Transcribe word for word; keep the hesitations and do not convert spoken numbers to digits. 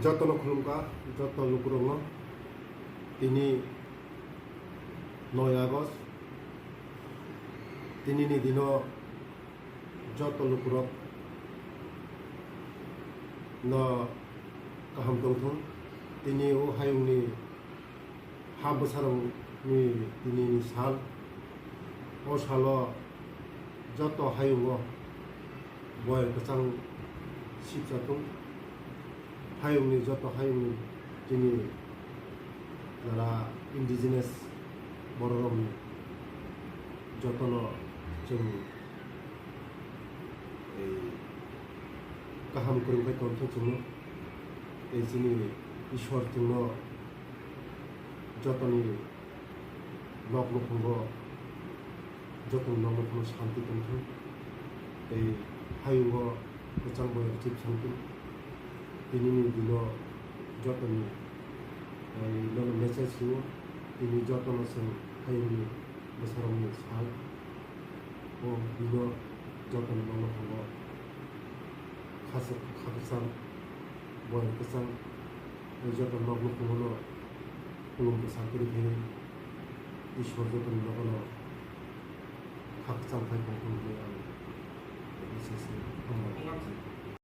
Jotono khulumkha, joto lukurokno. Tini noi August, tinini dino joto lukurok no kaham tongthung. Tini o hayungni ha bwsarokni tinini sal. O salo joto hayungo boyar kwchang sipsa tung. Hayungni joto hayungni chini jara indigenous bororokni jotono chwng, ei, kaham kwrwngkhe tongthok chwngno. Tei chini Ishwar chwngno jotoni nok nukhungo, jotoni nok nukhungo shanti tongthok tei hayungo kwchang boyar chip sangthok. Tinini dino jotoni, eh, nono message rwo, tini jotono chwng hayungni bwsarokni sal. O bino jotono nok nukhungo khasok kha kwchang, boyar kwchang, tei joto nok nukhungo no khulum bwsa kwrwi khe Ishwar jotoni nogo no khakchang khai tongthok hinwi ang S S ni hambai.